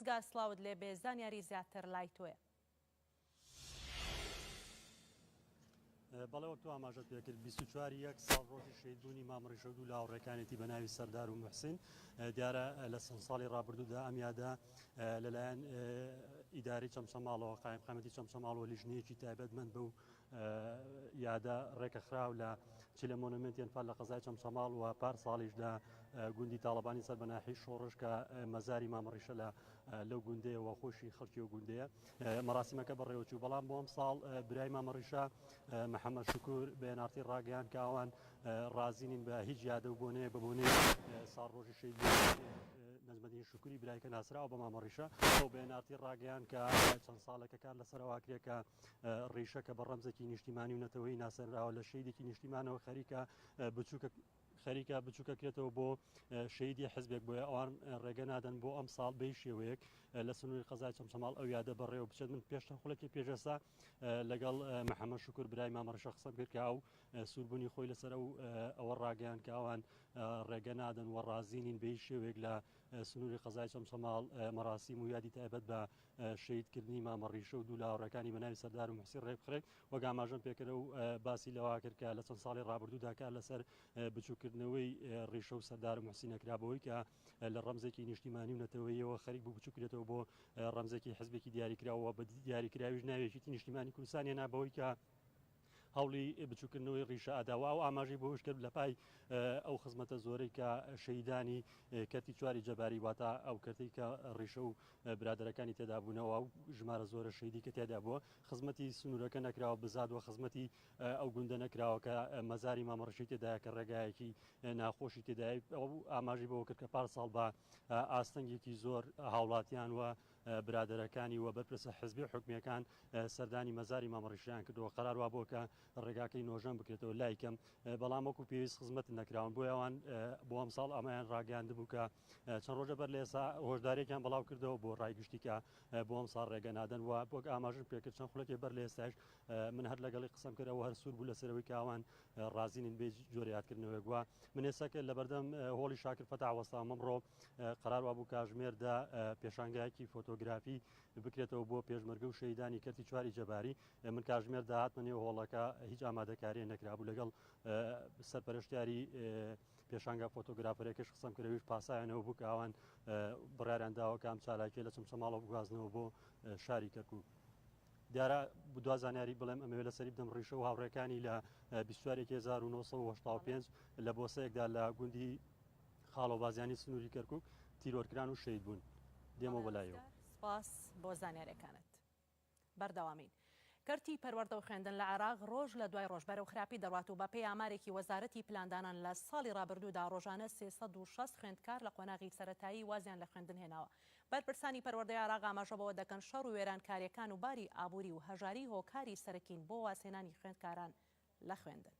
ڕزگار سڵاوت لێبێ زانیاری زیاتر لای تۆیە. بەڵێ وەک تۆ ئاماژەت پێکرد 24 یەک ساڵ ڕۆژی شەهیدبوونی مام ڕیشە و دوو لە هاوڕێکانێتی بە ناوی سەردار و موحسین دیارە لە چەند ساڵی ڕابردوودا ئەم یادە لەلایەن ئیدارەی چەمچەماڵەوە قایمقامەتی چەمچەماڵەوە لیژنەیەکی تایبەتمەند بەو یادە ڕێکەخراو لە چ لە مۆنۆمێنتی ئەنفال لە قەزای چەمچەماڵ و پار ساڵیش لە گوندی تاڵەبانی سەر بە ناحیەی شۆڕش کە مەزاری مامەڕیشە لە لەو گوندەیەوە خۆشی خەڵکی ئەو گوندەیە مەراسیمەکە بەڕێوەچوو بەڵام بۆ ئەمساڵ برای مامەڕیشە محەممەد شکور بە ئێن ئاڕ تی ڕاگەیان کە ئەوان ڕازی نین بە هیچ یادە و بۆنەیەک بە بۆنەی ساڵڕۆژی شەهیدبوونی نەجمەدین شکوری برای کە ناسراوە بە مامەڕیشە ئەو بە ئێن ئاڕ تی ڕاگەیان کە چەند ساڵێکە کار لەسەر ئەوە کرێ کە ڕیشە کە بە ڕەمزێکی نیشتیمانی و نەتەوەیی ناسێنراوە لە شەیدێکی نیشتیمانەوە خەریکە بچووکە خەریکە بچووکەکرێتەوە بۆ شەیدی حزبێک بۆیە ئەوان ڕێگە نادەن بۆ ئەم ساڵ بەی شێوەیەک لە سنووری قەزای چەمچەماڵ ئەو یادە بەڕێوە بچێت من پێش چەند خولەکی پێشێستا لەگەڵ محەممەد شکر برای مامەڕیشە قسەم کرد کە ئەو سووربوونی خۆی لەسەر ئەو ئەوە ڕاگەیان کە ئەوان ڕێگە نادەن و ڕازی نین بەی شێوەیەک لە سنووری قەزای چەمچەماڵ مەراسیم و یادی تایبەت بە شەهیدکردنی مامە ڕیشە و دوو لە هاوڕێکانی بە ناوی سەردار و موحسین ڕێکبخرێت. وەک ئاماژەم پێکرد و باسی لەوە کرد کە لە چەند ساڵی ڕابردوودا کار لەسەر بچووککردنەوەی ڕیشە و سەردار و موحسین نەکرا بەوەی کە لە ڕەمزێکی نیشتیمانی و نەتەوەییەوە خەریک بوو بچووکرێتەوە بۆ ڕەمزێکی حزبێکی دیاریکراوە بە دیاریکراویش ناوی یەکێتی نیشتیمانی کوردستان هێنا بەوەی کە هەوڵی بچووکردنەوەی ڕیشە ئەدا و ئەو ئاماژەی بەوەش کرد لە پای ئەو خزمەتە زۆرەی کە شەهیدانی کەرتی چواری جەباری واتە ئەو کەرتەی کە ڕیشە و برادەرەکانی تێدا بوونەوە و ژمارە زۆرە شەهیدی کە تێدا بووە خزمەتی سنوورەکە نەکراوە بزاد و خزمەتی ئەو گوندە نەکراوە کە مەزاری مامەڕشی تێدایە کە ڕێگایەکی ناخۆشی تێدای ئەو ئاماژەی بەوە کرد کە پار ساڵ بە ئاستەنگێکی زۆر هاوڵاتیان و برادەرەکانی و بەرپرسە حزبی و حکومییەکان سەردانی مەزاری مامە ڕیشەیان کردووە، قەرار وابووە کە ڕێگاکەی نۆژەن بکرێتەوە لای کەم، بەڵام وەکو پێویست خزمەت نەکراون، بۆیە ئەوان بۆ ئەمساڵ ئەمەیان ڕاگەیاندبوو کە چەند ڕۆژە بەر لە ئێستا هۆشدارییەکیان بڵاو کردەوە بۆ ڕای گشتی کە بۆ ئەمساڵ ڕێگە نادەن و وەک ئاماژەم پێکرد چەند خولەکێ بەر لە ئێستاش من هەر لەگەڵی قسەم کرد ئەوە هەر سوور بوو لەسەر ئەوەی کە ئەوان ڕازی نین بێ جۆرە یادکردنەوەیەک و من ئێستا کە لەبەردەم هۆڵی شاکر فەتاح وەستاوم ئەمڕۆ قەرار وابوو کاژمێر دە پێشانگایەکی فۆتۆگرافی بکرێتەوە بۆ پێشمەرگە و شەهیدانی کەرتی چواری جەباری من کاژمێر دە هاتمە نێو هۆڵەکە هیچ ئامادەکاریە نەکرابوو لەگەڵ سەرپەرشتیاری پێشانگا فۆتۆگرافەرەکەش قسەم کرد ئەویش پاسایانەوە بوو کە ئەوان بڕیاریان داوە کە ئەم چالاکیە لە چەمچەماڵەوە بگوازنەوە بۆ شاری کەرکوک. دیارە دوا زانیاری بڵێم ئەمەوێ لەسەری بدەم ڕیشە و هاوڕێکانی لە 24 1985 لە بۆسەیەکدا لە گوندی خاڵۆ بازیانی سنووری کەرکوک تیرۆرکران و شەهید بوون. دێمەوە بۆ لایەوە. سپاس بۆ زانیاریەکانت. بەردەوامین. کەرتی پەروەردە و خوێندن لە عێراق ڕۆژ لە دوای ڕۆژ بەرەو خراپی دەڕوات و بەپێی ئامارێکی وەزارەتی پلاندانان لە ساڵی ڕابردوودا ڕۆژانە 360 خوێندکار لە قۆناغی سەرەتایی وازیان لە خوێندن هێناوە. بەرپرسانی پەروەردەی عێراق ئاماژە بەوە دەکەن شەڕ و وێرانکارییەکان و باری ئابووری و هەژاری هۆکاری سەرەکین بۆ وازهێنانی خوێندکاران لە خوێندن.